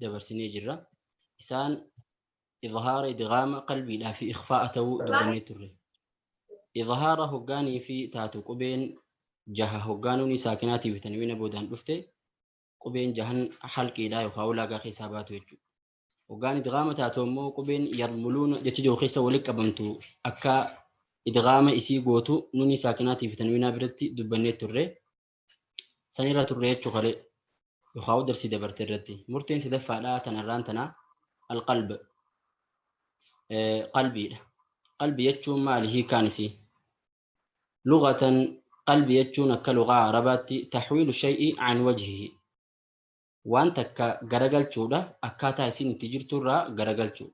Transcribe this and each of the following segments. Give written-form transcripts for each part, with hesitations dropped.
Dabarsinee jirra. Isaan izhaara, idghaama, qalbiidhaa fi ikhfaa'a ta'uu dubbannee turre. Izhaara hoggaanii fi taatu qubeen jaha hoggaanuun saakinaatii fi tanwiina boodaan dhufte, qubeen jahan halqiidhaa yookaan ulaagaa keessaa baatu jechuudha. Hoggaan idghaama taatu immoo qubeen yarmuluun jechi jiru keessa walitti qabamtu akka idghaama isii gootu nuuni saakinaatii fi tanwiinaa biratti dubbannee turre. Sanirra turre jechuu kalee yookaan darsii dabarte irratti. Murteen sadaffaadhaa tanarraan tanaa alqalb, qalbiidha. Qalbii jechuun maali hiikaan isii? Lughatan, qalbii jechuun akka lugaa Arabaatti taxwiilu shay'i an wajhihi, waan takka garagalchuudha, akkaataa isiin itti jirturraa garagalchuu.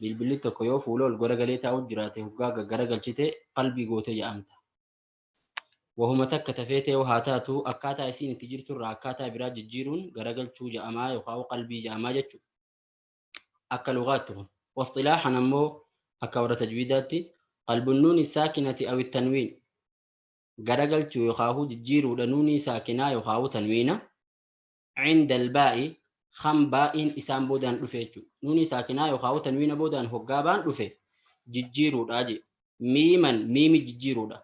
Bilbilli tokko yoo fuula ol garagalee taa'u jiraate, hoggaa garagalchite qalbii goote jedhamta. Wahuma takka tafeetee haa taatu, akkaataa isiin itti jirturraa akkaataa biraa jijjiiruun garagalchuu jedhamaa yookaan qalbii jedhamaa jechuudha. Akka lugaatti kun. Wasxilaahan ammoo akka warra tajwiidaatti qalbu nuuni saakinati aw tanwiin, garagalchuu yookaan jijjiiruudha nuunii saakinaa yookaan tanwiina cinda albaa'i, kan baa'iin isaan boodaan dhufe jechuudha. Nuunii saakinaa yookaan tanwiina boodaan hoggaa baan dhufe jijjiiruudha je. Miiman, miimi jijjiiruudha.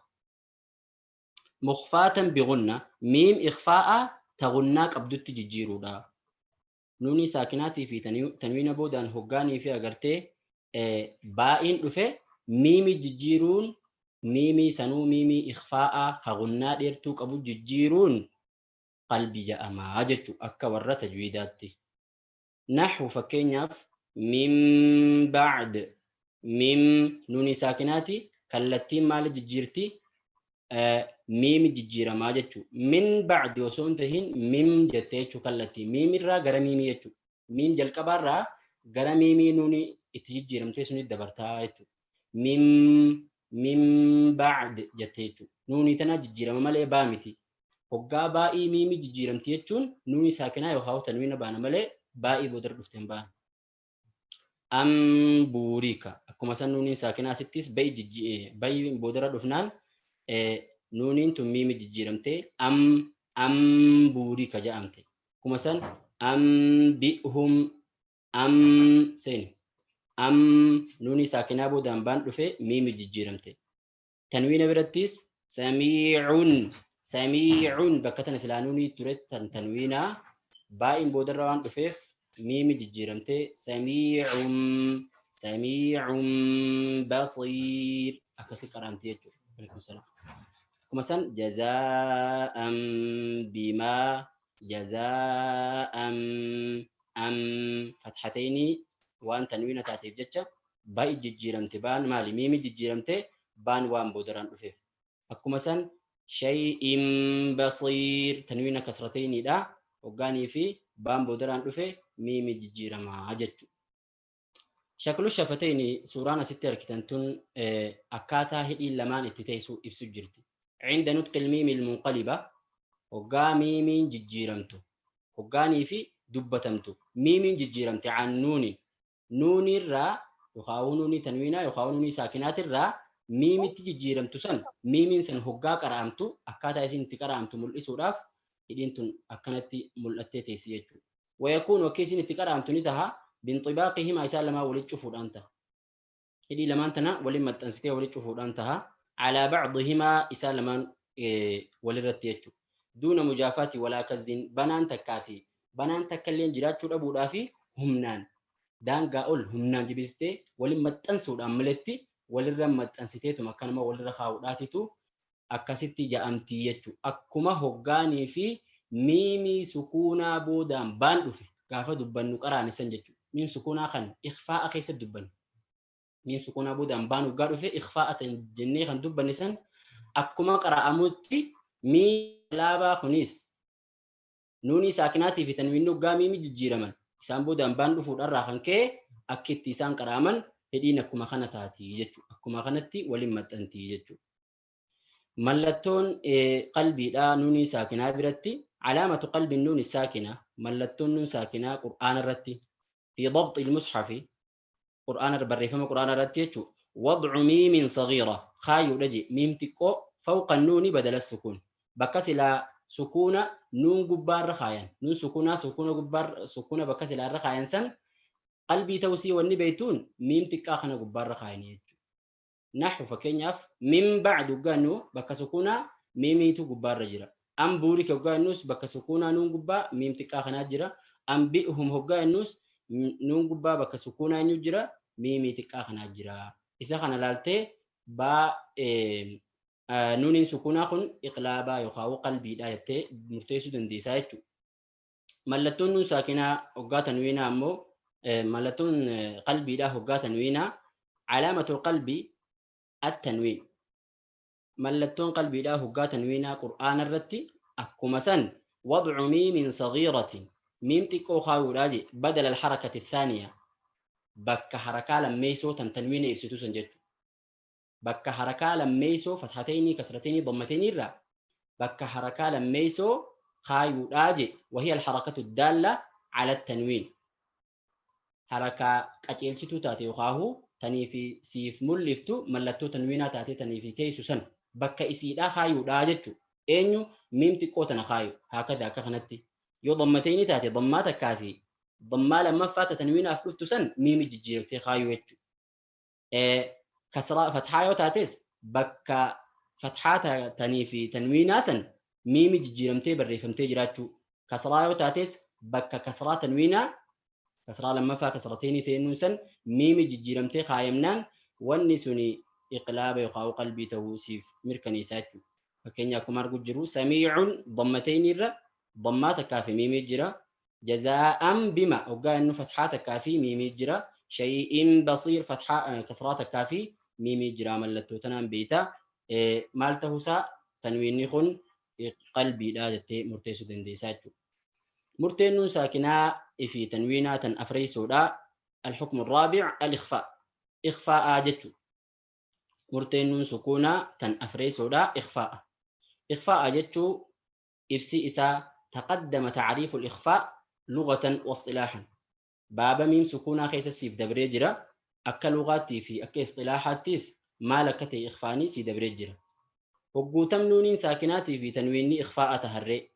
Mukfaatan bigunna, miim ikfaa'a tagunnaa qabdutti jijjiiruudha. Nuunii saakinaatii fi tanwiina boodaan hoggaanii fi agartee baa'iin dhufe miimi jijjiiruun, miimii sanuu miimii ikfaa'a hagunnaa dheertuu qabu jijjiiruun qalbi ja'amaa jechu akka warra tajwiidaatti. Naxwu, fakkeenyaaf, min ba'd, mim nuunii saakinaati kallattiin maali jijjiirti? Miimi jijjiiramaa jechuu. Min ba'di osoo hin tahin mim jettee jechuu, kallattii miimirraa gara miimii jechuu. Miim jalqabaarraa gara miimii nuuni itti jijjiiramtee sunitti dabartaa jechuu. Mim, min ba'd jettee jechuu. Nuunii tana jijjiirama malee baa miti. Hoggaa baa'ii miimii jijjiiramti jechuun nuunii saakinaa yookaan tanwiina baana malee baa'ii boodara dhufte hin baana. Am buurika, akkuma san nuuniin saakinaa asittis ba'i boodara dhufnaan nuuniin tun miimi jijjiiramtee am, am buurika jedhamte. Akkuma san am bi'hum, am seeni am nuunii saakinaa boodaan baan dhufe miimi jijjiiramte. Tanwiina birattis samiicun, samiicun bakka tana silaa nuunii ture tan tanwiinaa baa'in boodarra waan dhufeef miimi jijjiiramtee samiicun, samiicun basiir akkasi qaraamti jechuudha. Alaikum salaam. Akkuma san jazaa'an bimaa, jazaa'an am fathateenii waan tanwiina taateef jecha ba'i jijjiiramte, baan maali miimi jijjiiramte baan waan boodaraan dhufeef. Akkuma san shay'in basiir tanwiina kasratayniidha, hoggaanii fi baan boodaraan dhufe miimi jijjiiramaa jechu. Shaklu shafatayni, suuraan asitti argitan tun akkaataa hidhiin lamaan itti teessu ibsu jirti. Cinda nutqi ilmiimi ilmunqaliba, hoggaa miimiin jijjiiramtu, hoggaanii fi dubbatamtu miimiin jijjiiramte an nuuni, nuunirraa yookaan nuunii tanwiinaa yookaan nuunii saakinaatirraa miimitti jijjiiramtu san, miimiin san hoggaa qara'amtu akkaataa isiin itti qara'amtu mul'isuudhaaf hidhiin tun akkanatti mul'attee teessi jechuudha. Wayakuunu, akka isiin itti qara'amtu ni taha, binxibaaqihimaa, isaan lamaan walitti cufuudhaan taha. Hidhii lamaan tana waliin maxxansitee walitti cufuudhaan taha. Alaa bacdihimaa, isaan lamaan walirratti jechuudha. Duuna mujaafaati walaa kazziin, banaan takkaa fi banaan takka illee jiraachuu dhabuudhaa fi humnaan daangaa ol humnaan jibistee waliin maxxansuudhaan maletti walirra maxxansiteetuma akkanuma walirra kaa'uudhaatitu akkasitti ja'amtii jechuudha. Akkuma hoggaanii fi miimii sukuunaa boodaan baan dhufe gaafa dubbannu qaraanisan jechuudha. Miim sukuunaa kan ikfaa'a keessatti dubbannu. Miim sukuunaa boodaan baan hoggaa dhufe ikfaa'a jennee kan dubbanne san akkuma qara'amutti miim laabaa kunis nuunii saakinaatii fi tanwiinni hoggaa miimi jijjiiraman isaan boodaan baan dhufuudharraa kan ka'e akki itti isaan qara'aman hidhiin akkuma kana taati jechuudha. Akkuma kanatti waliin maxxanti jechuudha. Mallattoon qalbiidhaa nuunii saakinaa biratti, calaamatu qalbi nuuni saakina, mallattoon nuun saakinaa qur'aana irratti, fi dabxi ilmusxafi, qur'aana barreeffama qur'aana irratti jechuudha. Wadcu miimin sagiira, kaayuudha je miim xiqqoo, fawqa nuuni badala sukuun, bakka silaa Sukuuna nuun gubbaarra kaayan. Nuun sukuunaa sukuuna gubbaarra sukuuna bakka silaarra kaayan san qalbii ta'usii wanni beektuun miim xiqqaa kana gubbaarra kaayanii jechuudha. Naxu fakkeenyaaf min bacdu hoggaannu bakka sukuunaa miimiitu gubbaarra jira. An buurika hoggaannus bakka sukuunaa nuun gubbaa miim xiqqaa kanaa jira. An bi'hum hoggaannus nuun gubbaa bakka sukuunaa eenyu jira miimii xiqqaa kanaa jira. Isa kana laaltee baa nuuniin sukuunaa kun iqlaabaa yookaan qalbiidha jettee murteessuu dandeessaa jechuudha. Mallattoon nuun saakinaa hoggaa tanwiinaa ammoo mallattoon qalbiidhaa hoggaa tanwiinaa calaamatul qalbii at-tanwiin. Mallattoon qalbiidhaa hoggaa tanwiinaa qur'aana irratti akkuma san wadcu miimin sagiiratin miim xiqqoo kaayuudhaa je badala alharakati thaaniya bakka harakaa lammeessoo tan tanwiina ibsitu san jechuudha. Bakka harakaa lammeessoo fathateenii kasrateenii dammateenii irraa bakka harakaa lammeessoo kaayuudhaa je wahiya alharakatu daalla ala tanwiin. Harakaa qajeelchituu taate yookaahu tanii fi siif mul'iftu mallattoo tanwiinaa taatee tanii fi teessu san bakka isiidhaa kaayuudhaa jechuudha. Eenyu miim xiqqoo tana kaayu haakada akka kanatti yoo dammateenii taate dammaa takkaa fi dammaa lammaffaa ta tanwiinaaf dhuftu san miimi jijjiirtee kaayu jechuudha. Kasraa fathaa yoo taates bakka fathaa tanii fi tanwiinaa san miimi jijjiiramtee barreeffamtee jiraachuu. Kasraa yoo taates bakka kasraa tanwiinaa kasraa lammaffaa kasrateenii ta'ennuun san miimi jijjiiramtee kaayamnaan wanni suni iqlaaba yookaan qalbii ta'uu siif mirkaneessaa jechuudha. Fakkeenya akkuma argu jiru samiicun dammateenii irra dammaa takkaa fi miimii jira. Jazaa'an bima hoggaa inni fathaa takkaa fi miimii jira. Shay'in basiir fathaa kasraa takkaa fi miimii jira mallattoo tanaan beeyta. Maal ta'uusaa tanwiinni kun qalbiidha jettee murteessuu dandeessaa jechuudha. Murteen nuun saakinaa fi tanwiinaa tan afreessoodha. الحكم الرابع الإخفاء. إخفاء جتو. Murteen nuun sukuunaa tan afreessoodha إخفاء. إخفاء جتو إبسي إسا تقدم تعريف الإخفاء لغة واصطلاحا. بابا ميم سكونا خيس سيف دبريجرا أكا لغاتي في أكا اصطلاحاتيس ما لكتي إخفاني سي دبريجرا. وقوتم نونين ساكناتي في تنويني إخفاء تهري.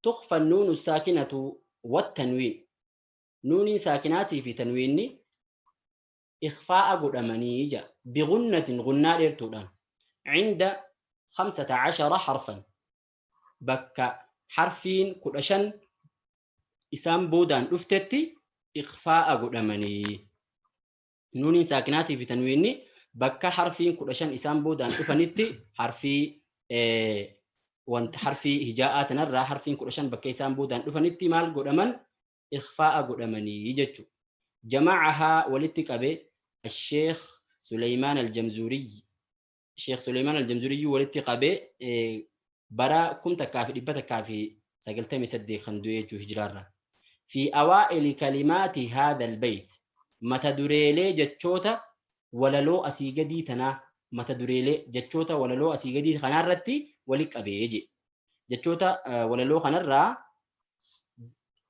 تخفى النون الساكنة والتنوين. نونين ساكناتي في تنويني إخفاء قدمانيجا بغنة غناء إرتودان عند 15 حرفا. بكا حرفين كدشن إسام بودان أفتتي إخفاء قدماني. نونين ساكناتي في تنويني بكا حرفين كدشن إسام بودان أفنتي حرفي وانت حرفي هجاءات نرى حرفين كدشن بكا إسام بودان أفنتي مال قدمان إخفاء قدماني يجتشو. جمعها ولتك الشيخ سليمان الجمزوري. الشيخ سليمان الجمزوري ولتك برا كم تكافي دبا تكافي سجلتمي سدي خندوية هجرارة في أوائل كلمات هذا البيت متدريلي جتشوتا ولا لو أسيجدي تنا متدريلي جتشوتا ولا لو أسيجدي خنارتي ولك أبيجي جتشوتا ولا لو خنرة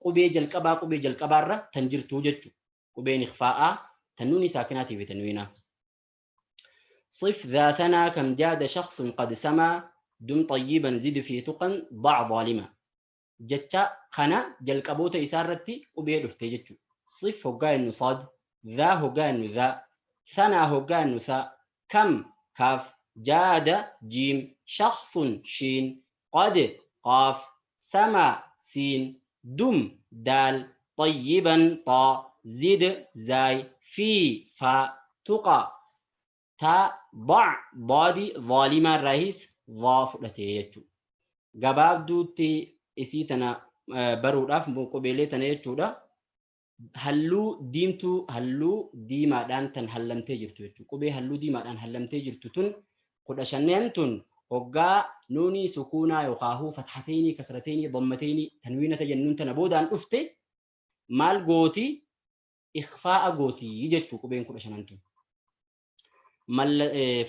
قبي جلقبا قبي جلقبارة تنجرتو جتشو قبين إخفاء تنوني ساكناتي بتنوينه. صف ذا ثنا كم جاد شخص قد سما دم طيبا زد في تقا ضع ظالما. جتا خنا جلقبوت إسارتي قبي دفتي جتشو. صف هقا إنه صاد، ذا هقا إنه ذا، ثنا هقا إنه ثا، كم كاف، جاد جيم، شخص شين، قد قاف، سما سين، دم دال، طيبا طا، زد زاي، في فا، تقا تا، ضع ضادي، ظالما رئيس ضا fudhatee jechuudha. Gabaabduutti isii tana baruudhaaf qubeelee tana jechuudha. Halluu diimtuu halluu diimaadhaan tan hallamtee jirtu jechuudha. Qubee halluu diimaadhaan hallamtee jirtu tun 15 tun hoggaa nuunii sukuunaa yookaan fathateenii kasrateenii dammateenii tanwiinata jennuun tana boodaan dhufte maal gooti ikhfaa'a gootii jechuudha qubeen 15 tun.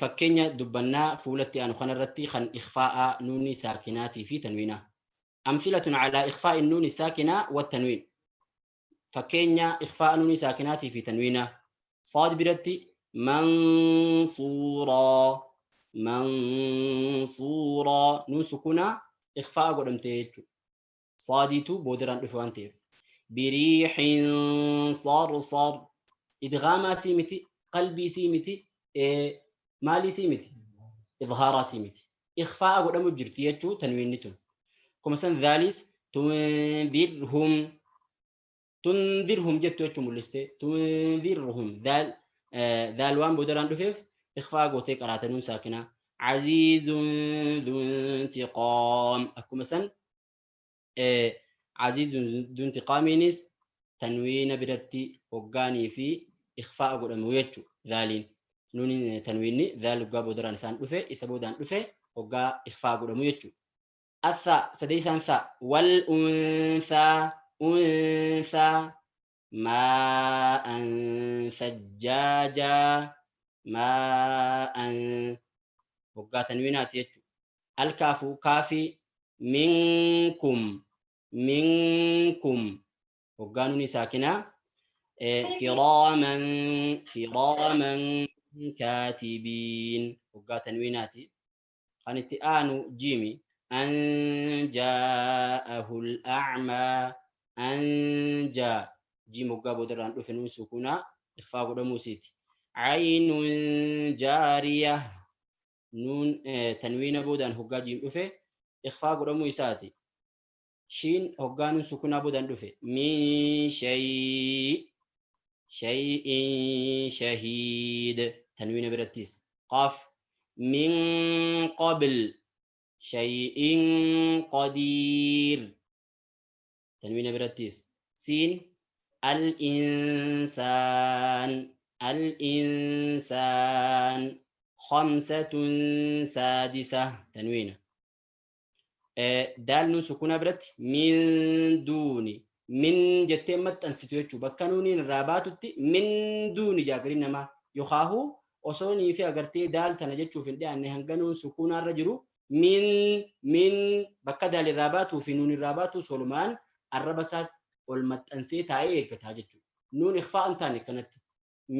Fakkeenya dubbannaa fuulatti aanu kanarratti kan ikhfaa'a nuunii saakinaatii fi tanwiinaa. Amfilatun calaa ikhfaa'i nuuni saakinaa wa tanwiin. Fakkeenya ikhfaa'a nuunii saakinaatii fi tanwiinaa. Saad biratti mansuuraa mansuuraa nuun sukunaa Ikhfaa'a godhamte jechuudha. Saadiitu boodaraan dhufe waan ta'eef. Biriixin sarsar. Idghaamaa sii miti, qalbii sii miti, maalii sii miti, idhaaraa sii miti. Ikhfaa'a godhamu jirti jechuu tanwiinni tun. Akkuma san dhaalis tundirhum tundirhum jettu jechuu mul'iste tundirhum dhaal dhaal waan boodaraan dhufeef ikhfaa gootee qaraatanuun saakinaa. Aziizun dhuntiqaam akkuma san aziizun dhuntiqaamiinis tanwiina biratti hoggaanii fi ikhfaa godhamu jechuu dhaaliin. Nuuni tanwiinni dhaal hoggaa boodaraan isaan dhufe isa boodaan dhufe hoggaa ikhfaa godhamu jechuu. Atha sadeysaan tha wal unthaa unthaa maa'an sajjaajaa maa'an hoggaa tanwiinaati jechuu. Alkaafu kaafii minkum minkum hoggaa nuni saakinaa kiraaman kiraaman kaatibiin hoggaa tanwiinaati. Kan itti aanu jiimi an jaa'ahu al-a'maa an jaa jiim hoggaa boodarraan dhufe nuun sukunaa ikhfaa godhamuu isiiti. Aynun jaariya nuun tanwiina boodaan hoggaa jiim dhufe ikhfaa godhamuu isaati. Shiin hoggaa nuun sukunaa boodaan dhufe min shay shay'in shahiid tanwiina birattis. Qaaf min qabl shay'in qadiir tanwiina birattis. Siin al-insaan al-insaan khamsatun saadisa tanwiina. Daal nuun sukunaa biratti min duuni min jettee maxxansitu jechuu bakka nuuniin irraa baatutti min duuni jaagariin namaa yookaahu osoo nii fi agartee daal tana jechuuf hin dhiyaanne hanga nuun sukunaarra jiru min min bakka daal irraa baatuu fi nuun irraa baatu solumaan arraba isaa ol maxxansee taa'ee eeggataa jechuudha. Nuun ikhfaa hin taane kanatti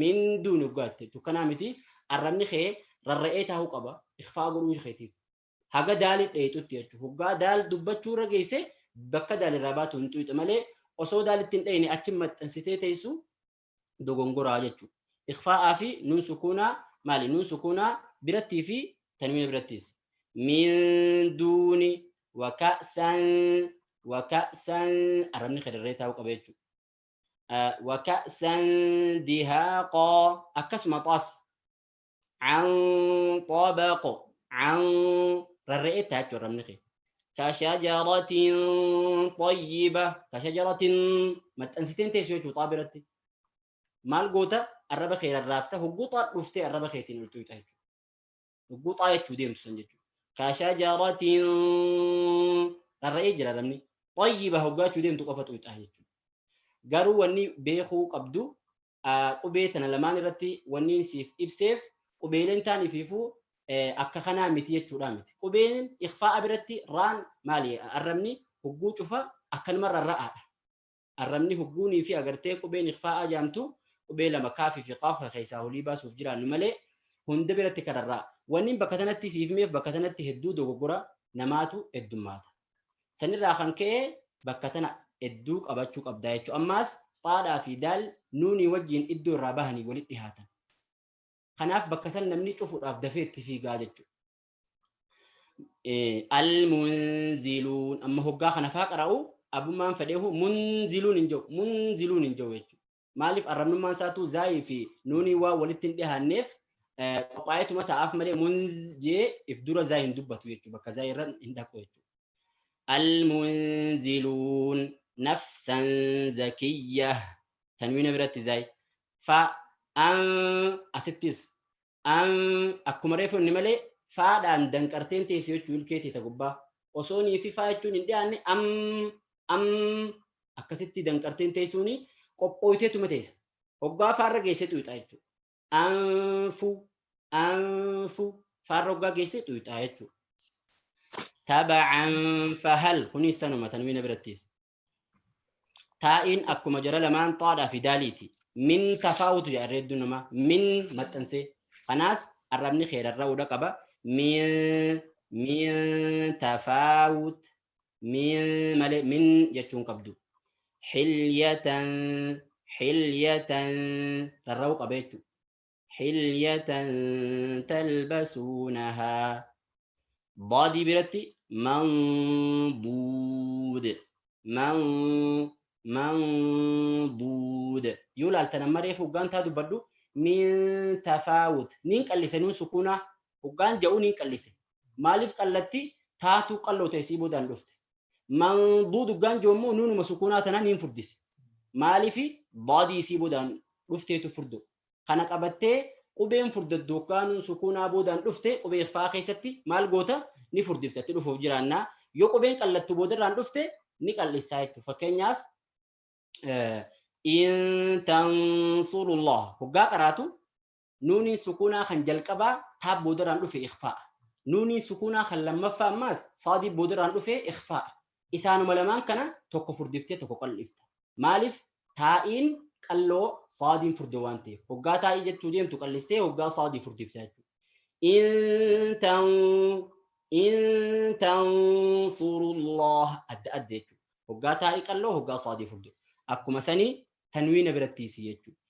min duuni hoggaatti jechuudha. Kanaa miti arrabni kee rarra'ee taa'uu qaba ikhfaa godhuu keetiif. Haga daali dheexutti jechuudha. Hoggaa daal dubbachuu irra geesse bakka daal irraa baatu hin xuuxe malee osoo daalitti hin dheyne achi maxxansitee teessu dogongoraa jechuudha. Ikhfaa'aa fi nuun sukuunaa maali? Nuun sukuunaa birattii fi tanwiina birattis. Min duuni waka'san waka'san arrabni kedarree taa'uu qaba jechuudha. Waka'san dihaaqaa akkasuma xaas an xabaq an rarra'ee ta'a jechuudha arrabni kee. Kashajaratin xayyiba kashajaratin maxxansiteen teessu jechuudha xaa biratti. Maal goota arraba kee rarraafta hogguu xaa dhuftee arraba keetiin ol tuqxa jechuudha. Hogguu xaa jechuu deemtu san jechuudha. Kashajaratin rarra'ee jira arrabni. Xayyiba hoggaa jechuu deemtu qofa tuqxa jechuudha. Garuu wanni beekuu qabdu qubee tana lamaan irratti wanni siif ibseef qubeeleen taaniifiifuu akka kanaa miti jechuudha miti. Qubeen ikhfaa'a biratti raan maali arrabni hogguu cufa akkanuma rarra'aadha. Arrabni hogguunii fi agartee qubeen ikhfaa'a jaamtu qubee lama kaafii fi qaafa keessaa olii baasuuf jiraannu malee hunda biratti kan rarra'a. Wanni bakka tanatti siif himeef bakka tanatti hedduu dogoggora namaatu heddummaata. Sanirraa kan ka'e bakka tana hedduu qabachuu qabdaa jechuudha. Ammaas xaadhaa fi daal nuunii wajjin iddoo irraa bahanii walitti dhihaatan. Kanaaf bakka san namni cufuudhaaf dafee itti fiigaa jechuudha. Al-munziluun amma hoggaa kana faa qara'u abummaan fedheehu munziluun hin jiru munziluun hin jiru jechuudha. Maaliif arrabnummaan isaatu zaayii fi nuunii waan walitti hin dhihaanneef qophaa'eetuma ta'aaf malee munz jee if dura zaayii hin dubbatu jechuudha. Bakka zaayii irra hin dhaqu jechuudha. Al-munziluun nafsan zakiyya tanwiina biratti zaayii fa an asittis an akkuma reefu inni malee faadhaan danqarteen teesse jechuu ilkee teeta gubbaa osoo nii fi faa jechuun hin dhiyaanne am am akkasitti danqarteen teessuuni qophooyteetuma teessa. Hoggaa faarra geessee xuuxaa jechuudha. Anfu anfu faarra hoggaa geessee xuuxaa jechuudha. Taba'an fahal kunis sanuma tanwiina birattis. Taa'iin akkuma jara lamaan xaadhaa fi daaliiti. Min tafaawutu jedha reedduu namaa min maxxansee. Kanaas arrabni kee rarra'uudha qaba. Min Min tafaawut min malee min jechuun qabdu. Hilyatan hilyatan rarra'uu qaba jechuudha. Hilyatan talbasuunahaa. Daadii biratti manduud man manduud yoo laaltan amma reefu hoggaan taa dubbadhu min tafaawut niin qallise nuun sukuunaa hoggaan ja'u niin qallise. Maaliif qallatti? Taatuu qalloo ta'e sii boodaan dhufte. Manduud hoggaan jiru immoo nuunuma sukuunaa tana niin furdise. Maaliif daadii isii boodaan dhufteetu furdo. Kana qabattee qubeen furdattu hoggaa nuun sukuunaa boodaan dhufte qubee ikhfaa keessatti maal goota? Ni furdifta itti dhufuuf jiraannaa. Yoo qubeen qallattu boodarraan dhufte ni qal'istaa jechuudha. Fakkeenyaaf in tansurullah hoggaa qaraatu nuuniin sukuunaa kan jalqabaa taab boodarraan dhufe ikhfaa. Nuuniin sukuunaa kan lammaffaa ammaas saadii boodarraan dhufe ikhfaa. Isaanuma lamaan kana tokko furdiftee tokko qal'ifta. Maaliif taa'iin qalloo saadiin furdoo waan ta'eef. Hoggaa taa'ii jechuu deemtu qallistee hoggaa saadii furdifta jechuudha. In tan in tansurullah adda adda jechuudha. Hoggaa taa'ii qalloo hoggaa saadii furdoo. Akkuma sanii tanwiina birattiisi jechuudha.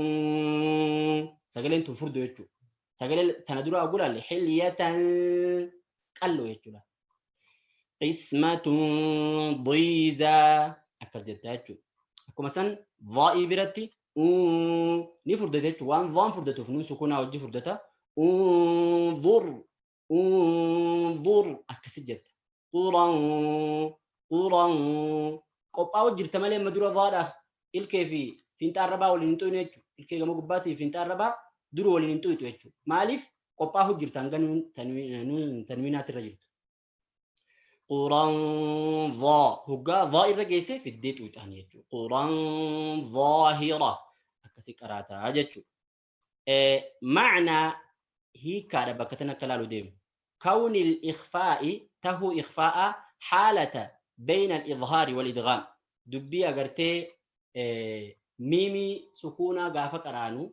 Qismatun sagaleen tun furdoo jechuudha. Sagalee tana dura agulaalle hilyatan qalloo jechuudha. Qismatun dhiizaa akkas jetta jechuudha. Akkuma san dhaa'ii biratti ni furdata jechuudha. Waan dhaan furdatuuf nuun sukunaa hojii furdata. Unzur unzur akkasi jetta. Quran quran qophaa'u jirta malee amma dura dhaadhaaf ilkee fi fiinxa arrabaa waliin hin xuyne jechuudha. Ilkee gama gubbaatii fi fiinxa arrabaa dura waliin hin xuyxu jechuudha. Maaliif qophaa'u jirta hanga nuun tanwiinaatti irra jirtu. Quran dhaa hoggaa dhaa irra geesse fiddee xuyxaan jechuudha. Quran zaahira akkasi qaraataa jechuudha. Ma'naa hiikkaadha bakka tana akka laalu deemu. Kawni al-ikhfaa'i tahuu ikhfaa'a haalata bayna al-idhaari wal-idghaam. Dubbii agartee miimii sukuunaa gaafa qaraanu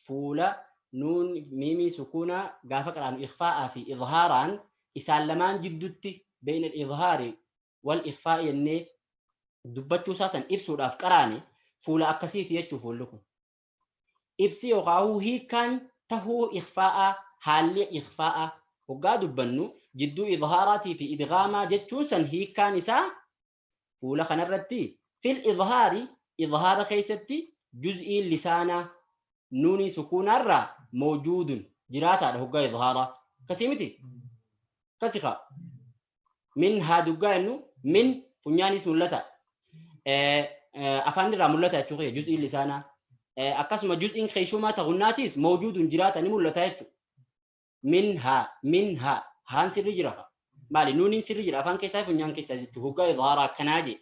fuula nuun miimii sukuunaa gaafa qaraanu ikhfaa'aa fi idhaaraan isaan lamaan jiddutti bayna al-idhaari wal-ikhfaa'i jennee dubbachuu isaa san ibsuudhaaf qaraane fuula akkasiiti jechuu fuulli kun. Ibsi yookaan hiikkaan tahuu ikhfaa'aa haalli ikhfaa'aa hoggaa dubbannu jidduu idhaaraatii fi idghaamaa jechuun san hiikkaan isaa fuula kanarratti fil idhaari idhaara keessatti juz'iin lisaanaa nuunii sukuunaarraa mawjuudun jiraataadha hoggaa idhaaraa. Akkasii miti? Akkasi kaa. Min haa duggaa jennu min funyaanis mul'ata. Afaan irraa mul'ata jechuu kiyya juz'iin lisaanaa. Akkasuma juz'iin keeshumaa ta'unnaatis mawjuudun jiraata ni mul'ata jechuudha. Min haa min haa haan sirri jira kaa. Maali nuuniin sirri jira afaan keessaa funyaan keessaa jechuudha hoggaa idhaaraa akkanaa jee.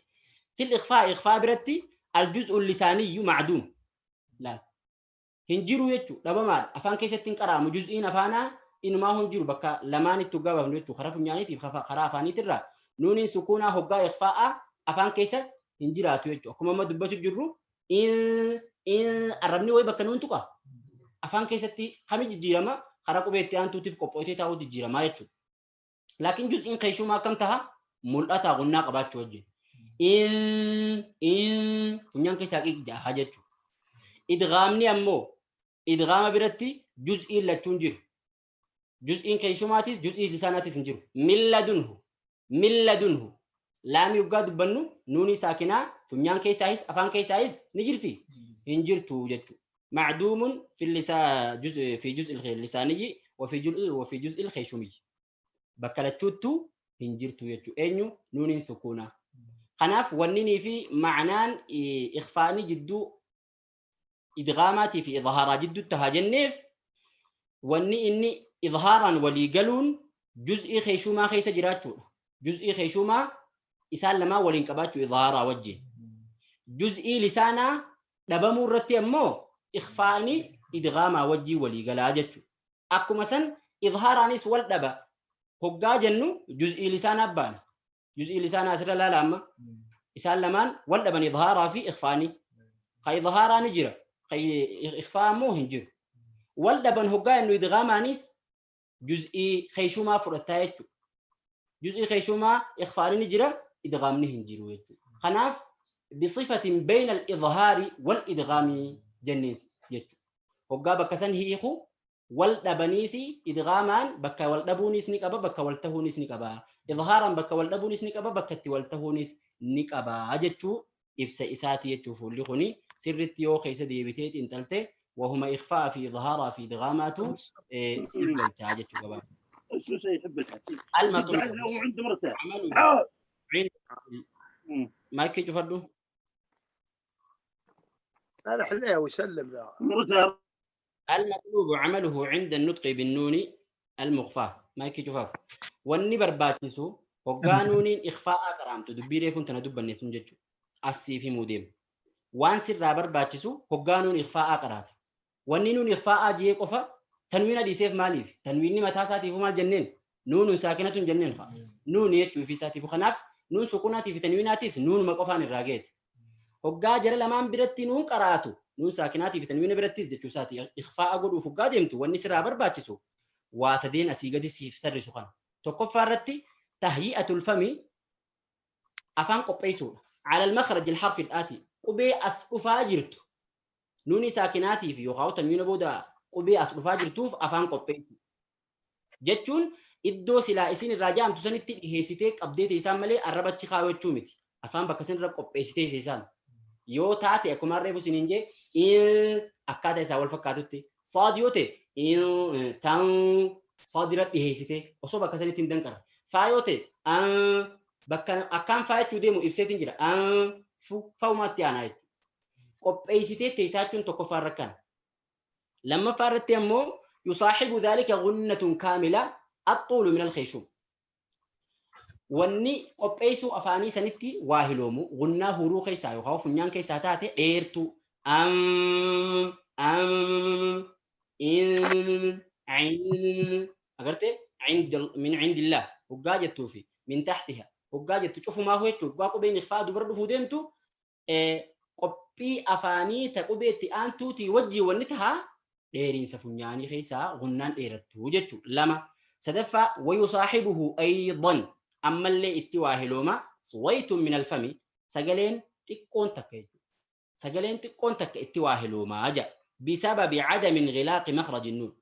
Fil ikhfaa ikhfaa biratti aljuz'u lisaaniyyu macduum. Laal. Hin jiru jechuudha dhabamaadha. Afaan keessatti hin qara'amu juz'iin afaanaa inumaa hin jiru bakka lamaan itti hoggaa baafnu jechuudha karaa funyaaniitiif karaa afaaniitirraa nuuniin sukuunaa hoggaa ikhfaa'aa afaan keessa hin jiraatu jechuudha. Akkuma amma dubbatu jirru in in arrabni wayii bakka nuun tuqa afaan keessatti kami jijjiirama karaa qubeetti aantuutiif qophootee taa'uu jijjiiramaa jechuudha. Laakiin juz'iin keeshumaa akkam taha mul'ataa gunnaa qabaachuu wajjin. In in funyaan keessaa qiq jaha jechuudha. Idghaamni ammoo idghaama biratti juz'iin lachuun jiru. Juz'iin keeshumaatis juz'ii lisaanaatis hin jiru. Min ladunhu min ladunhu laamii hoggaa dubbannu nuunii saakinaa funyaan keessaayis afaan keessaayis ni jirti hin jirtu jechuudha. Macduumun fi fi juz'i lisaaniyyi wa fi juz'i khayshumiyyi. Bakka lachuuttuu hin jirtu jechuudha. Eenyu nuuniin sukuunaa. Kanaaf wanninii fi ma'anaan ikhfaanii jidduu idghaamaatii fi idhaaraa jidduutti haa jenneef wanni inni idhaaraan walii galuun juz'ii keeshumaa keessa jiraachuudha. Juz'ii keeshumaa isaan lamaan waliin qabaachuu idhaaraa wajjin. Juz'ii lisaanaa dhabamuu irratti ammoo ikhfaani idghaamaa wajjin walii galaa jechuudha. Akkuma san idhaaraanis wal dhaba hoggaa jennu juz'ii lisaanaa baana. Juz'ii lisaanaa asirra laala amma. Isaan lamaan wal dhaban idhaaraa fi ikhfaani. Ka idhaaraa ni jira. Ka ikhfaa ammoo hin jiru. Wal dhaban hoggaa jennu idghaamaanis Juz'ii keeshumaa fudhataa jechuudha. Juz'ii keeshumaa ikhfaani ni jira, idghaamni hin jiru jechuudha. Kanaaf bisifatin bayna al-idhaari wal idghaami jennees jechuudha. Hoggaa bakka san hiiku wal dhabaniisi idghaamaan bakka wal dhabuunis ni qaba, bakka wal tahuunis ni qaba. Idhaaraan bakka wal dhabuunis ni qaba, bakka itti wal tahuunis ni qaba jechuu ibsa isaati jechuu. Fuulli kuni sirritti yoo keessa deebitee xiinxalte wahuma ikhfaa fi idhaaraa fi idghaamaatu siif galchaa jechuu qaba. Almaxluub amalu maayikii cufadhu. لا حليه ويسلم ذا. المطلوب عمله عند النطق بالنون المخفاة مايكي جفاف wanni barbaachisu hoggaa nuuniin ikhfaa'aa qaraamtu dubbii reefuun tana dubbanne sun jechuudha. Asiif himuu deema. Waan sirraa barbaachisu hoggaa nuun ikhfaa'aa qaraata. Wanni nuun ikhfaa'aa jee qofa tanwiina dhiiseef maaliif? Tanwiinni mataa isaatiifuu maal jenneen? Nuunun saakinatun jenneen fa'a. Nuuni jechuu ifii isaatiifu. Kanaaf nuun sukuunaatii fi tanwiinaatis nuunuma qofaan irraa geete. Hoggaa jara lamaan biratti nuun qaraatu nuun saakinaatii fi tanwiina birattis jechuu isaati. Ikhfaa'a godhuuf hoggaa deemtu wanni sirraa barbaachisu waa sadeen asii gadi siif sarrisu kana. Tokkoffaa irratti tahyi'atul fami afaan qopheessuudha. Alal makhraj al-harfi al-aati qubee as dhufaa jirtu nuuni saakinaatii fi yookaan tanwiina booda qubee as dhufaa jirtuuf afaan qopheessu jechuun iddoo silaa isin irraa jaamtu sanitti dhiheessitee qabdee teessaan malee arrabachi kaawwachuu miti. Afaan bakka isin irra qopheessitee teessaan yoo taate akkuma reefu isiniin jee akkaataa isaa wal fakkaatutti saad yoo ta'e tan saadira dhiheessitee osoo bakka sanitti hin danqarre. Faa yoo ta'e bakka akkaan faa jechuu deemu ibseetiin jira fa'umaatti aanaa jechuudha. Qopheessitee teessaa jechuun tokkoffaa irra kana. Lammaffaa irratti ammoo yusaaxibu dhaalika gunnatun kaamila axxuulu min alkeeshum. Wanni qopheessuu afaanii sanitti waa hiloomu gunnaa huruu keessaa yookaan funyaan keessaa taate dheertuu am am in agartee min cindillah hoggaa jettuu fi min taxtiha hoggaa jettu cufumaa jechuun hoggaa qubeen ikhfaa dubara dhufuu deemtu qophii afaanii ta qubeetti aantuutii wajjii wanni tahaa dheeriinsa funyaanii keessaa gunnaan dheerattu jechuudha. Lama sadaffaa wayusaaxibuhu aydan ammallee itti waa hilooma suwaytun min alfami sagaleen xiqqoon takka jechuudha. Sagaleen xiqqoon takka itti waa hiloomaa jedha. Bisababi cadami ingilaaqi makhraji nuun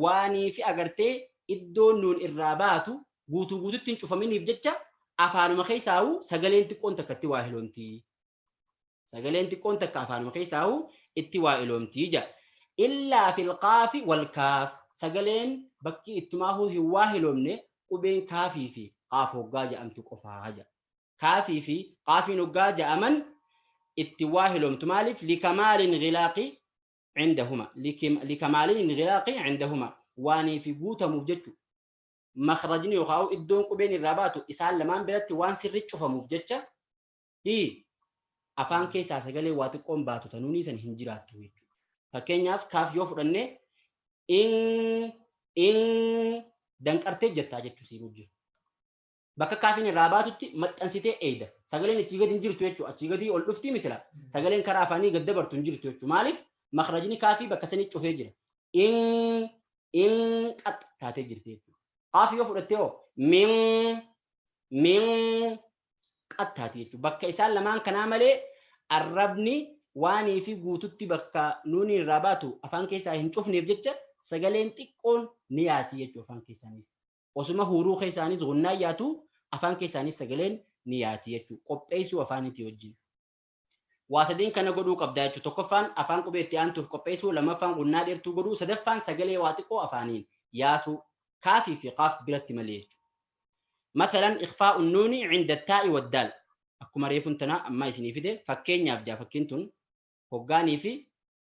waanii fi agartee iddoon nuun irraa baatu guutuu guututti hin cufaminiif jecha afaanuma keessaa'u sagaleen xiqqoon takka itti waa hiloomti. Sagaleen xiqqoon takka afaanuma keessaa'u itti waa hiloomti jedha. Illaa fil qaafi wal kaaf sagaleen bakki ittumaahuu hin waa hiloomne qubeen kaafii fi qaaf hoggaa jedhamtu qofaa jedha. Kaafii fi qaafiin hoggaa jedhaman itti waa hiloomtu maaliif likamaalin gilaaqi عندهما لكمال الانغلاق عندهما واني في guutamuuf jechu makhrajni yookaan iddoon qubeen irraa baatu isaan lamaan biratti waan sirri cufamuuf jecha afaan keessaa sagalee waa xiqqoon baatu tanuunii san hin jiraattu jechuudha. Fakkeenyaaf kaaf yoo fudhanne in danqartee jettaa jechuu siinuu jira. Bakka kaafiin irraa baatutti maxxansitee eeyda. Sagaleen achii gadi hin jirtu jechuudha. Achii gadi ol dhufti misila. Sagaleen karaa afaanii gad dabartu hin jirtu jechuudha. Maaliif? Makhrajni kaafii bakka sanii cufee jira. In qax taatee jirti jechuudha. Qaafii yoo fudhatte hoo min qax taati jechuudha. Bakka isaan lamaan kanaa malee arrabni waanii fi guututti bakka nuuni irraa baatu afaan keessaa hin cufneef jecha sagaleen xiqqoon ni yaati jechuudha afaan keessaanis. Osuma huuruu keessaanis gunnaa yaatu afaan keessaanis sagaleen ni yaati jechuudha. Qopheessuu afaanitii wajjin. Waa sadeen kana godhuu qabdaa jechuudha. Tokkoffaan afaan qubee itti aantuuf qopheessuu, lammaffaan gunnaa dheertuu godhuu, sadaffaan sagalee waa xiqqoo afaaniin yaasuu kaafii fi qaaf biratti malee jechuudha. Masalan ikhfaa'u nuuni cinda taa'i waddaal. Akkuma reefuun tana ammaa isinii fide fakkeenyaaf jaa fakkiin tun hoggaanii fi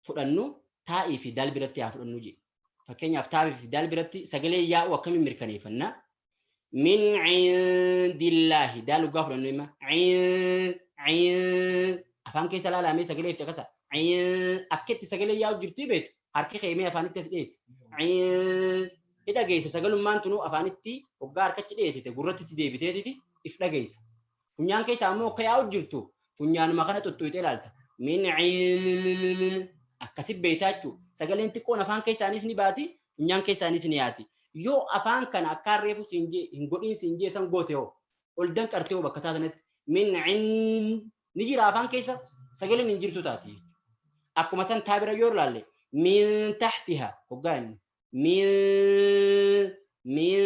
fudhannu taa'ii fi daal biratti haa fudhannu jedhe. Fakkeenyaaf taa'ii fi daal biratti sagalee yaa'u akkamiin mirkaneeffanna? Min cindillaahi daal hoggaa fudhannu hima cin afaan keessa laalamee sagalee caqasa. Akka itti sagalee yaa'u jirtu beektu harki keemee afaanitti as dhiyeesse. Ni dhageessa sagalummaan tunuu afaanitti hoggaa harkachi dhiyeessite gurratti itti deebiteetiti if dhageessa. Funyaan keessa ammoo akka yaa'u jirtu funyaanuma kana xuxxuuxee ilaalta. Min akkasi beektaa jechuudha. Sagaleen xiqqoon afaan keessaanis ni baati funyaan keessaanis ni yaati. Yoo afaan kana akkaan reefu siin jee hin godhin siin jee san goote hoo ol danqarte hoo bakka taatanatti min cin ni jira afaan keessa sagaleen hin jirtu taati. Akkuma san taa bira yoo ilaalle min tahtiha hoggaa inni min min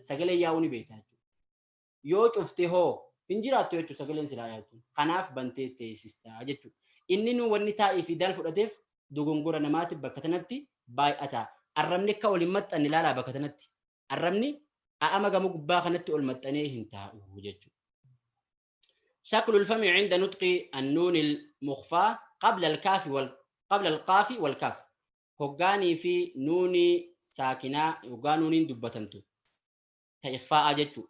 sagalee yaa'uu ni beekta jechuudha. Yoo cufte hoo hin jiraattu jechuudha sagaleen silaa yaa'u. Kanaaf bantee teessistaa jechuudha. Inni nu wanni taa'ii fi daal fudhateef dogongora namaatiif bakka tanatti baay'ata. Arrabni akka waliin maxxanne ilaalaa bakka tanatti. Arrabni a'ama gama gubbaa kanatti ol maxxanee hin taa'u jechuudha. شكل الفم عند نطق النون المخفى قبل الكاف قبل القاف والكاف. هقاني في نون ساكنة هقانون دبتمتو تإخفاء جتو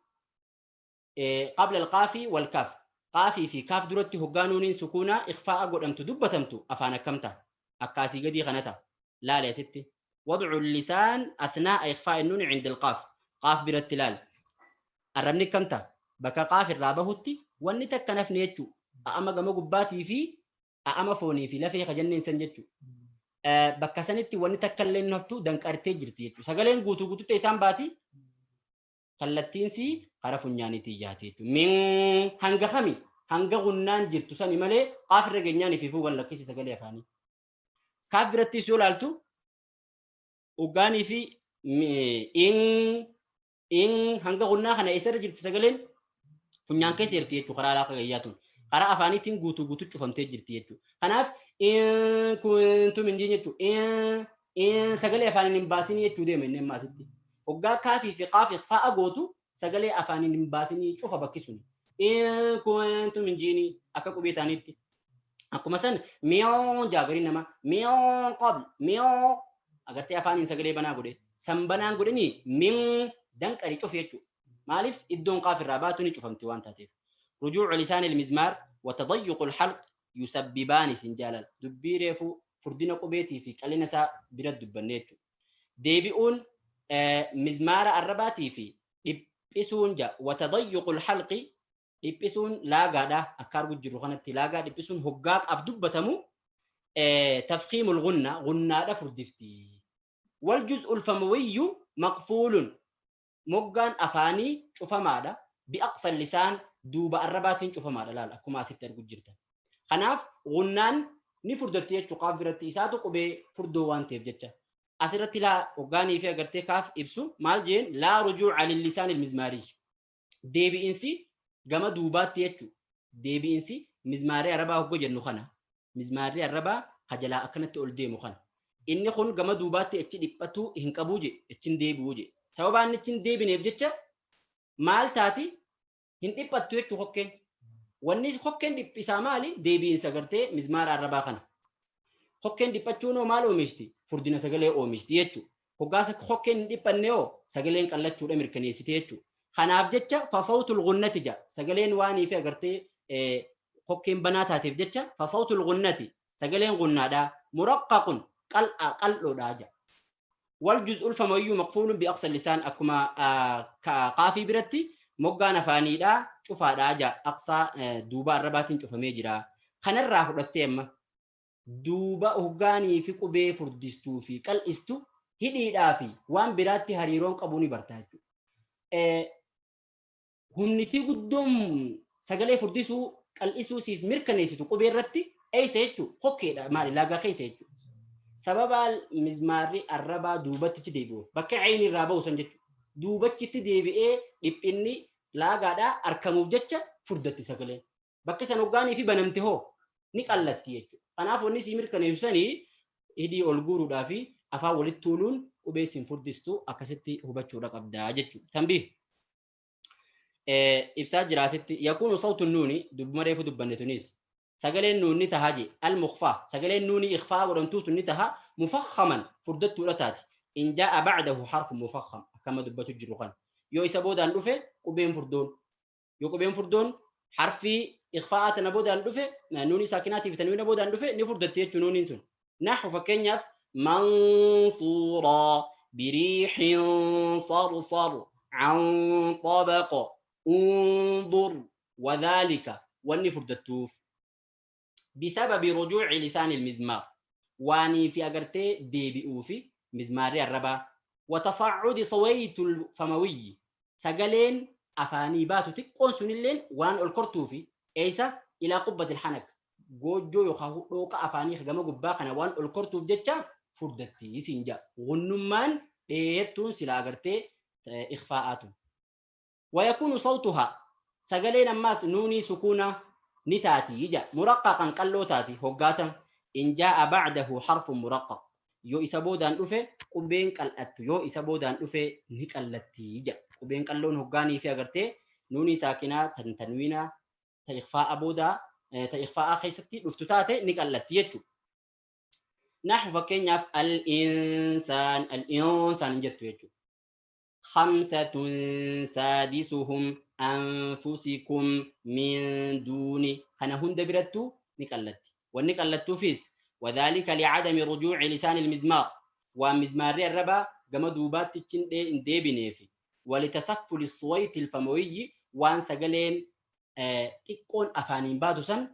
قبل القاف والكاف. قافي في كاف درتي هقانون سكونة إخفاء قدمتو دبتمتو أفانا كمتا أكاسي قدي غنتا لا لا يا ستي. وضع اللسان أثناء إخفاء النون عند القاف. قاف برتلال الرمني كمتا بكا قاف الرابهوتي wanni takka nafni jechuudha. A'ama gama gubbaatii fi a'ama foonii fi lafee kajanneen san jechuudha. Bakka sanitti wanni takka illee naftu danqartee jirti jechuudha. Sagaleen guutuu guututti isaan baati kallattiinsi karaa funyaaniitii yaate jechuudha. Min hanga kami hanga gunnaan jirtu sani malee qaaf irra geenyaan fi fuugan lakkisi sagalee afaanii. Kaaf birattis yoo ilaaltu dhugaanii fi in hanga gunnaa kana eessarra jirti sagaleen funyaan keessa jirti jechuudha karaa alaa gayyaatuun. Karaa afaaniitiin guutuu guutuu cufamtee jirti jechuudha. Kanaaf in kuntum hin jechuudha. In sagalee afaaniin hin baasinii jechuu deema inni amma asitti. Hoggaa kaafii fi qaafii fa'a gootu sagalee afaaniin hin baasinii cufa bakki suni. In kuntum hin jiini akka qubee ta'anitti. Akkuma san mi'oon jaagarii nama mi'oon qabl mi'oon agartee afaaniin sagalee banaa godhe. San banaan godhanii min danqarii cufi jechuudha. Maaliif iddoon qaaf irraa baatu ni cufamti waan taateef. رجوع لسان المزمار وتضيق الحلق يسببان سنجالا دبي ريفو فردنا قبيتي في قلنا سا برد دبنيتو ديبئون مزمار الرباتي في دبسون جا وتضيق الحلق دبسون لاغادا اكار جرو خنتي لاغا دبسون هقاق اف دبتمو تفخيم الغنة غنة فردفتي. والجزء الفموي مقفول مقان افاني شوفمادا باقصى اللسان دوبا الرباتين شوفمادا لا لا كما ستر جرتا. خناف غنان ني فردتي چقاف برتي ساتو قبي فردو وان تيف جچا اسرتي لا وغاني في اغرتي كاف ابسو مال جين لا رجوع للسان المزماري ديبي انسي غما دوبات يچو ديبي انسي مزماري عربا هو جنو خنا مزماري عربا خجلا اكنت اول ديمو خنا inni kun gama duubaatti achi dhiphatu hin qabu je achin deebi'u je sababa inni achin deebineef jecha maal taati hin dhiphattu jechuu hokkeen wanni hokkeen dhiphisaa maali deebiinsa gartee mizmaara arrabaa kana hokkeen dhiphachuun hoo maal oomishti furdina sagalee oomishti jechuu hoggaasa hokkeen hin dhiphanne hoo sagaleen qallachuudha mirkaneessite jechuu kanaaf jecha fasawtul gunnati ja sagaleen waanii fi agartee hokkeen banaa taateef jecha fasawtul gunnati sagaleen gunnaadha muraqqaqun qal'oodha ja. والجزء الفموي مقفول بأقصى اللسان أكما قافي برتي مقانا فانيدا شوفا جا أقصى دوبا الرباتين شوفا ميجرا خنا الراح رتيم دوبا هغاني في قبي فردستو في قلستو هدي في وان براتي هريرون قبوني برتاجو humniti guddom sagalee furdisuu qal'isuu siif mirkaneessitu qubee irratti eessa jechuu hokkeedha maali laagaa keessa jechuu sababa mizmaarri arrabaa duubatti deebi'uuf bakka cayni irraa ba'u san jechuudha. Duubachitti deebi'ee dhiphinni laagaadhaa argamuuf jecha furdatti sagaleen. Bakka san hoggaanii fi banamte hoo ni qallatti jechuudha. Kanaaf wanni sii mirkaneessu sanii hidhii ol guuruudhaa fi afaan walitti tuuluun qubee siin furdistu akkasitti hubachuudha qabdaa jechuudha. Tambii ibsaa jira asitti yakuunu sawtu nuuni dubbuma reefu dubbanne tunis sagaleen nuunni tahaa je al-mukhfaa sagaleen nuuni ikhfaa godhamtuutu ni taha mufakhaman furdattuudha taati in jaa'a ba'dahu harfu mufakham akkama dubbatu jiru kana yoo isa boodaan dhufe qubeen furdoon yoo qubeen furdoon harfii ikhfaa tana boodaan dhufe nuuni saakinaatiif tanwiina boodaan dhufe ni furdatti jechuu nuuniin sun naxu fakkeenyaaf mansuuraa biriixin sarsar can طبق انظر وذلك wanni furdattuuf بسبب رجوع لسان المزمار واني في أجرتي ديبئو في مزماري الربا Watasa'udi sawaytul famawiyyi sagaleen afaanii baatu xiqqoon sunilleen waan ol kortuufi eeysa ilaa qubbatil hanak goojjoo yookaan dhooqa afaanii gama gubbaa kana waan ol kortuuf jecha furdatti isiin ja'a. Gunnummaan dheertuun silaa agartee ikhfaa'aatu. Wayakuunu sawtuhaa sagaleen ammaas nuunii sukuuna ni taati ija muraqqaqan qalloo taati hoggaatan in jaa'a ba'dahu harfun muraqqaq yoo isa boodaan dhufe qubeen qal'attu yoo isa boodaan dhufe ni qallatti ija qubeen qalloon hoggaanii fi agartee nuunii saakinaa tan tanwiinaa ta ikhfaa'a boodaa ta ikhfaa'a keessatti dhuftu taate ni qallatti jechuudha. Nahu fakkeenyaaf al-insaan al-insaan hin jettu jechuudha. Khamsatun saadisuhum anfusikum min duuni kana hunda birattu ni qallatti. Wanni qallattuufis wadhaalika li'adami rujuuci lisaani ilmizmaar waan mizmaarri arrabaa gama duubaatti hin deebineefi walitasaffuli suwayti ilfamawiyyi waan sagaleen xiqqoon afaaniin baatu san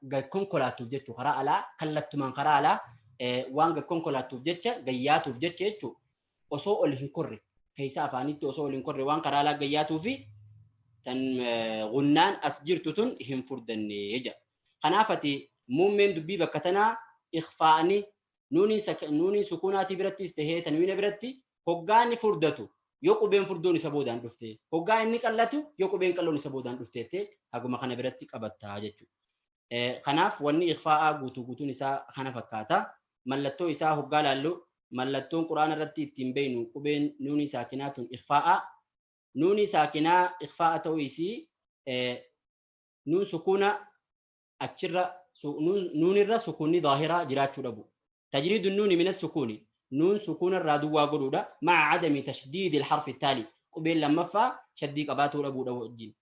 gad konkolaattuuf jechuu karaa alaa kallattumaan karaa alaa waan gad konkolaattuuf jecha gayyaatuuf jecha jechuu osoo ol hin korre keessa afaanitti osoo ol hin korre waan karaa alaa gayyaatuufi tan gunnaan as jirtu tun hin furdanne jedha. Kanaaf ati muummeen dubbii bakka tanaa ikhfaa'ni nuuniin sukuunaatii birattis tahee tanwiina biratti hoggaanni furdatu yoo qubeen furdoon isa boodaan dhufte hoggaa inni qallatu yoo qubeen qalloon isa boodaan dhufte haguma kana biratti qabattaa jechuudha. Kanaaf wanni ikhfaa'aa guutuu guutuun isaa kana fakkaata. Mallattoo isaa hoggaa laallu mallattoon quraana irratti ittiin beeynu qubeen nuunii saakinaa tun ikhfaa'aa. Nuunii saakinaa ikhfaa'a ta'uu isii nuun sukuuna achirra nuunirra sukuunni zaahiraa jiraachuu dhabu. Tajriidu nuuni mina sukuuni nuun sukuuna irraa duwwaa godhuudha ma'a adami tashdiidi alharfi taali qubeen lammaffaa shaddii qabaatuu dhabuudha wajjin.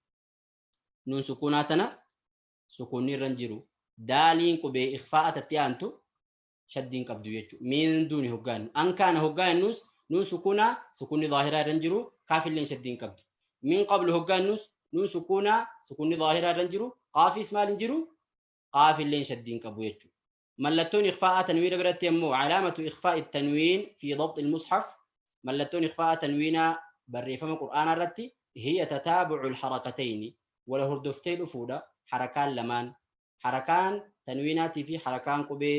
Nuun sukuunaa tana sukuunni irra hin jiru. Daaliin qubee ikhfaa'a tatti aantu shaddiin qabdu jechuudha. Min duuni hoggaannu. An kaana hoggaannus nuun sukuunaa sukuunni zaahiraa irra hin jiru kaafilleen shaddiin qabdu. Min qablu hoggaannus nuun sukuunaa sukuunni zaahiraa irra hin jiru qaafis maal hin jiru qaafilleen shaddiin qabu jechuudha. Mallattoon ikhfaa'a tanwiina biratti ammoo calaamatu ikhfaa'i tanwiin fi dabxi mushaf mallattoon ikhfaa'a tanwiinaa barreeffama qur'aanaa irratti hiya tataabucu alharakatayni wala hordoftee dhufuudha harakaan lamaan harakaan tanwiinaatii fi harakaan qubee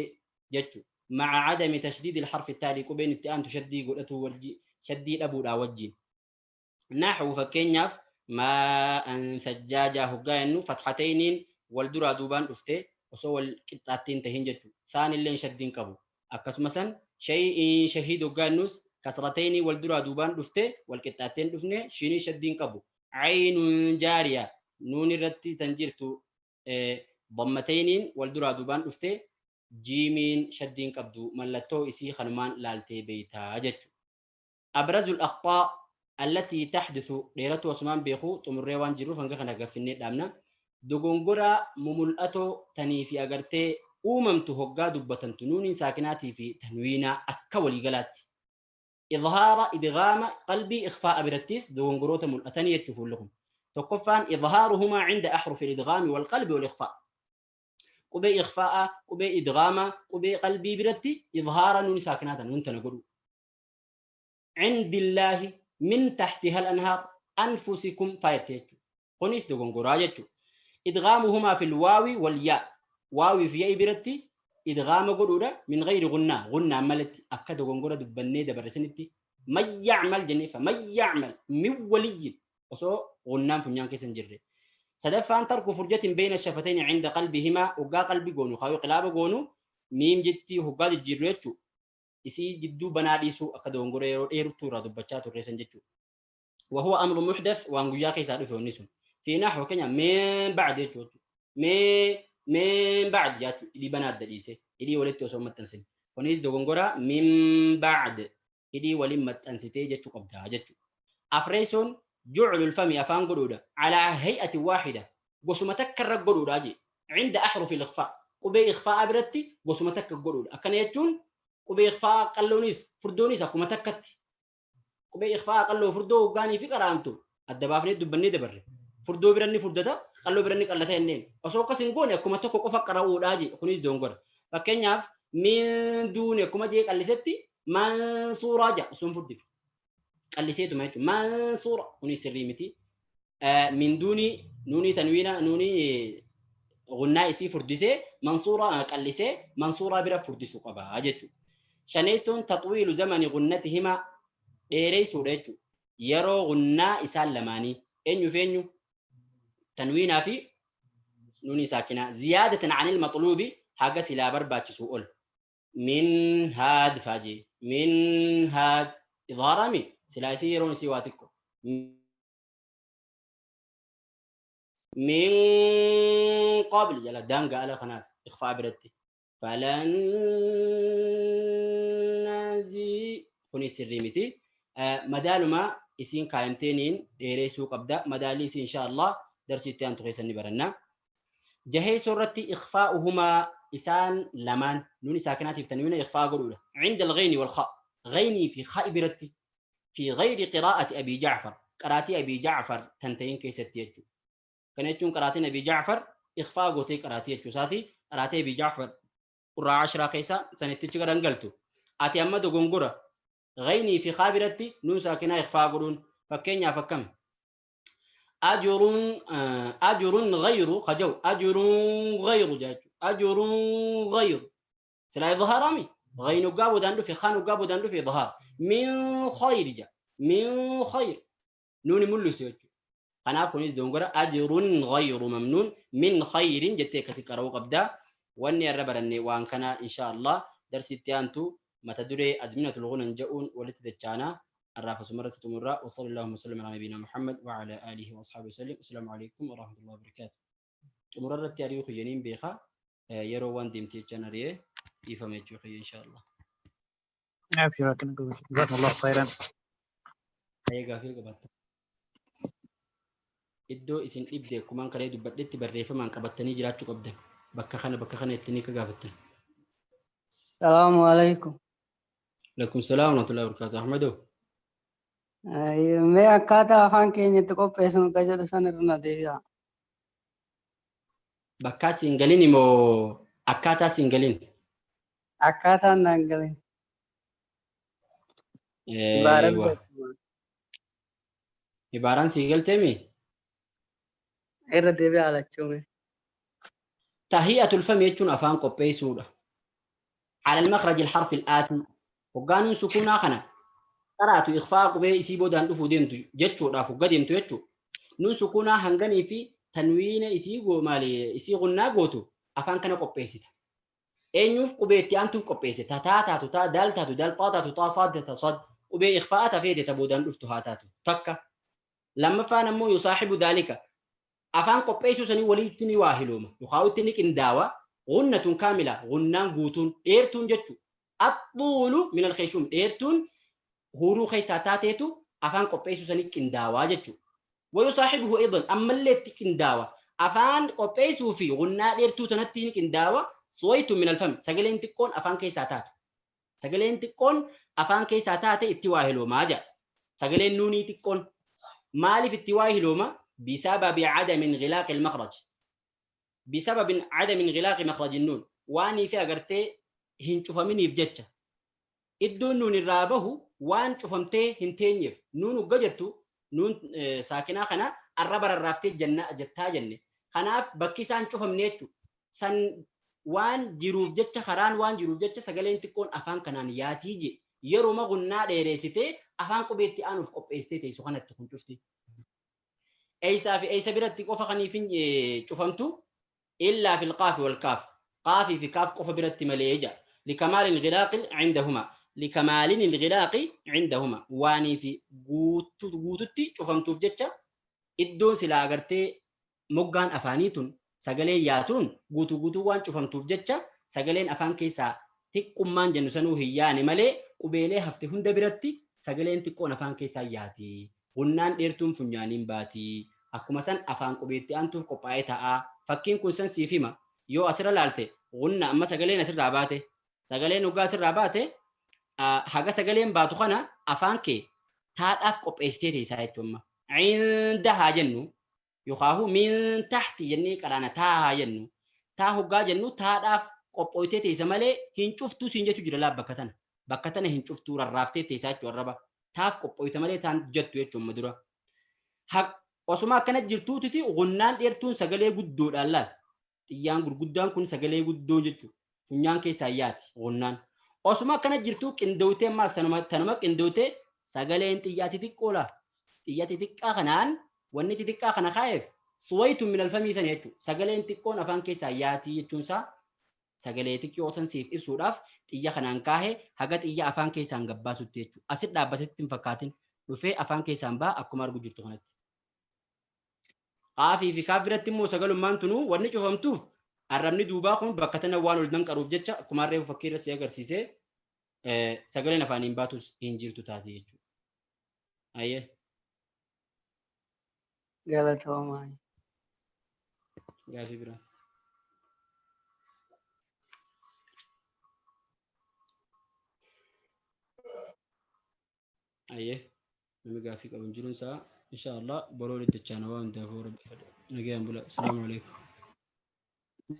jechu maca cadami tashdiidi alharfi taalii qubeen itti aantu shaddii godhatu wajji shaddii dhabuudhaa wajjiin. Naxwu fakkeenyaaf maa'an sajjaajaa hoggaa jennu fathatayniin wal duraa duubaan dhufte osoo wal qixxaattiin tahin jechu saan illeen shaddiin qabu. Akkasuma san shay'iin shahiid hoggaa jennus kasratayniin wal duraa duubaan dhufte wal qixxaatteen dhufne shinii shaddiin qabu. Caynun jaariya nuun irratti tan jirtu dammatayniin wal duraa duubaan dhufte jiimiin shaddiin qabdu mallattoo isii kanumaan laaltee beeytaa jechu. Abrazul akhtaa allatii tahdithu dheeratu asumaan beeku xumurree waan jirruuf hanga kana gaffinnee dhaabna. Dogongora mumul'atoo tanii fi agartee uumamtu hoggaa dubbatamtu nuuniin saakinaatii fi tanwiinaa akka waliigalaatti. Idhaara idghaama qalbii ikhfaa'a birattis dogongoroota mul'atanii jechuu fuulli kun. Tokkoffaan idhaaruhumaa cinda ahrufi idghaami wal qalbi wal ikhfaa. Qubee ikhfaa'a, qubee idghaama, qubee qalbii biratti idhaara nuuni saakinaa tana nuun tana godhu. Cindillaahi min tahtiha al-anhaar anfusikum faayette jechuudha. Kunis dogongoraa jechuudha. Idghaamuhumaa fil waawi wal yaa. Waawii fi yaa'i biratti idghaama godhuudha min ghayri gunnaa gunnaan malatti akka dogongora dubbannee dabarre man ya'mal jennee fa man ya'mal min waliyyin osoo gunnaan funyaan keessa hin jirre. Sadaffaan tarku furjatin bayna shafatayni cinda qalbihimaa hoggaa qalbii goonu kaayuu qilaaba goonu miim jetti hoggaa jijjiirru jechuudha. Isii jidduu banaa dhiisuu akka dogongora yeroo dheertuu irraa dubbachaa turre san jechuudha. وهو أمر محدث وان قيا كيسا دفه ونسون في نحو كنيا من بعد يجو من بعد ياتو إلي بنات دليسه إلي ولدت وسو متنسين ونيز دوغونغورا من بعد إلي ولي متنسيتي جتو قبدا جتو أفريسون جعل الفم أفان قدودا على هيئة واحدة قسمتك كرق قدودا جي عند أحرف الإخفاء قبي إخفاء برتي قسمتك قدودا أكن يجون قبي إخفاء قلونيس فردونيس أكو متكت qubee ikhfaa qalloo furdoo hoggaanii fi qaraamtu adda baafnee dubbannee dabarre. Furdoo biranni furdata, qalloo biranni qallata jenneen. Osoo akkas hin goone akkuma tokko qofa qara'uudhaa jedhe kunis dongora. Fakkeenyaaf min duuni akkuma jee qallisetti Mansuuraa jedha osoo hin furdifne. Qalliseetuma jechuudha. Mansuura kunis sirrii miti. Min duuni nuunii tanwiina nuunii gunnaa isii furdisee mansuura qallisee mansuuraa bira furdisuu qaba jechuudha. Shaneessuun taxwiilu zamani gunnatihima dheereessuudha jechuudha. Yeroo gunnaa isaan lamaanii eenyu fi eenyu tanwiinaa fi nuunii saakinaa ziyaadatan anil maxluubi haga silaa barbaachisuu ol. Min haad faajee min haad idhaarami silaa isii yeroon isii waa xiqqo. Min qabl jala daangaa ala kanaas ikhfaa biratti. Falan nazii kunis sirrii miti. Madaaluma isiin kaayamteeniin dheereessuu qabda. Madaalli isii insha Allah darsii itti aantu keessa ni baranna. Jaheessoo irratti ikhfaa'uhumaa isaan lamaan nuuni saakinaatiif tanwiina ikhfaa godhuudha. Cinda al-ghayni wal kha. Ghaynii fi kha'i biratti fi ghayri qiraa'ati Abii Ja'far qaraatii Abii Ja'far tan ta'in keessatti jechuudha. Kana jechuun qaraatiin Abii Ja'far ikhfaa gootee qaraatii jechuu isaati. Qaraatii Abii Ja'far qurraa ashiraa keessa sanittichi garan galtu. Ati amma dogongora ghaynii fi khaa biratti nuun saakinaa ikhfaa godhuun fakkeenyaaf akkami? Ajrun ajrun ghayru kajaw ajrun ghayru jechuudha. Ajrun ghayru silaa idhaarami ghaynu hoggaa boodaan dhufe kaan hoggaa boodaan dhufe idhaar min khayr ja min khayr nuuni mul'isu jechuudha. Kanaaf kunis dogongora ajrun ghayru mamnuun min khayrin jettee akkasi qara'uu qabda. Wanni irra baranne waan kana insha Allah darsii itti aantu mata duree azminatul ghunan ja'uun walitti dachaana. Arraaf asuma irratti xumurra. Wa sallallahu wa sallam ala nabiyina Muhammad wa ala alihi wa ashabihi wa sallim. Assalaamu alaikum wa rahmatullahi wa barakatuh. Xumura irratti ari'uu kiyyaniin beeka. Yeroo waan deemte jechaan ari'ee dhiifame jechuu kiyya insha Allah. Abshir akkana qabu. Jazakumullahu khairan. Ayee gaafii qabaatta. Iddoo isin dhibde akkumaan kalee dubbadhetti barreeffamaan qabattanii jiraachuu qabdan. Bakka kana bakka kana ittanii akka gaafattan. Salaamu alaikum. Alaikum salaam wa rahmatullahi wa barakatuh. Ahmadoo. Mee akkaataa afaan keenya itti qopheessinu akka jedhu san irra na deebi'a. Bakkaa siin galin immoo akkaataa siin galin? Akkaataan naan galin. Ibaaraan Eeywa. Ibaaraan sii galteemi? Irra deebi'a lachuume. Tahiyatul fami jechuun afaan qopheessuudha. Alal makhraj al-harfi al-aati. Hoggaan sukuunaa kana qaraatu ikhfaa qubee isii boodaan dhufuu deemtu jechuudhaaf hogga deemtu jechuudha. Nuun sukuunaa hanganii fi tanwiina isii goo maali isii gunnaa gootu afaan kana qopheessita. Eenyuuf qubee itti aantuuf qopheesse ta taa taatu taa daal taatu daal xaa taatu xaa saad ta saad qubee ikhfaa'a ta feete ta boodaan dhuftu haa taatu takka. Lammaffaan ammoo yusaahibu daalika afaan qopheessuu sanii walitti ni waahilooma yookaan itti ni qindaawa gunnatun kaamila gunnaan guutuun dheertuun jechu axxuulu min alkeeshuum dheertuun huuruu keessaa taateetu afaan qopheessuu sanii qindaawaa jechu. Wayusaahibuhu aydan ammallee itti qindaawa afaan qopheessuu fi gunnaa dheertuu tanatti ni qindaawa suwaytu min alfam sagaleen xiqqoon afaan keessaa taatu sagaleen xiqqoon afaan keessaa taate itti waahiloomaa jedha sagaleen nuunii xiqqoon maaliif itti waahilooma bisababi adami ingilaaqi almakhraj bisababi adami ingilaaqi makhraj nuun waanii fi agartee hin cufaminiif jecha iddoon nuun irraa bahu waan cufamtee hin teenyeef nuun hogga jettu nuun saakinaa kana arraba rarraaftee janna jettaa jenne kanaaf bakki isaan cufamne jechuudha san waan jiruuf jecha karaan waan jiruuf jecha sagaleen xiqqoon afaan kanaan yaatii je yeruma gunnaa dheereessitee afaan qubeetti aanuuf qopheessitee teessu kanatti kun cufti. Eeysaa fi eeysa biratti qofa kaniif hin cufamtu illaa fil qaafi wal kaaf qaafii fi kaaf qofa biratti malee jedha likamaalin ghilaaqi cindahuma likamaalin ghilaaqi cindahuma waanii fi guututti cufamtuuf jecha iddoon silaa agartee moggaan afaanii tun sagaleen yaatuun guutuu guutuu waan cufamtuuf jecha sagaleen afaan keessaa xiqqummaan jennu sanuu hin yaane malee qubeelee hafte hunda biratti sagaleen xiqqoon afaan keessaa yaati. Gunnaan dheertuun funyaaniin baati. Akkuma san afaan qubeetti aantuuf qophaa'ee ta'a. Fakkiin kun san siif hima. Yoo asirra laalte gunna amma sagaleen asirraa baate. Sagaleen hoggaa asirraa baate haga sagaleen baatu kana afaan kee taadhaaf qopheessitee teessaa jechuudha. Cinda haa jennu yookaan min tahti jennee qaraana taa haa jennu. Taa hoggaa jennu taadhaaf qophooytee teessa malee hin cuftuu siin jechuu jira laa bakka tana. Bakka tana hin cuftuu rarraaftee teessaa jechuudha arraba. Taaf qophooyte malee taan jettu jechuudha amma dura. Osuma akkana jirtuutiti gunnaan dheertuun sagalee guddoodhaan laal. Xiyyaan gurguddaan kun sagalee guddoo jechuudha. Funyaan keessaa yaati gunnaan. Osuma akkana jirtuu qindootee ammaas tanuma qindootee sagaleen xiyyaa xixiqqoo laa. Xiyya xixiqqaa kanaan wanni xixiqqaa kana kaa'eef suwaytu min alfamii sana jechuudha. Sagaleen xiqqoon afaan keessaa yaatii jechuun isaa sagalee xiqqoo tan siif ibsuudhaaf xiyya kanaan kaahee haga xiyya afaan keessaan gabbaasutti jechuudha. Asit dhaabbatetti hin fakkaatin dhufee afaan keessaan ba'a akkuma argu jirtu kanatti. Qaafii fi kaaf biratti immoo sagalummaan tunuu wanni cufamtuuf arrabni duubaa kun bakka tana waan ol danqaruuf jecha akkuma reefu fakkii irra si agarsiisee sagaleen afaaniin baatus hin jirtu taate jechuudha. Ayyee. Galatoomaa. Gaafii biraa. Ayyee. Namni gaafii qabu hin jiruun isaa insha Allah boroo walitti dachaana waan hundaafuu rabbi fedhe. Nagayaan bula. Asalaamu alaikum. وعليكم.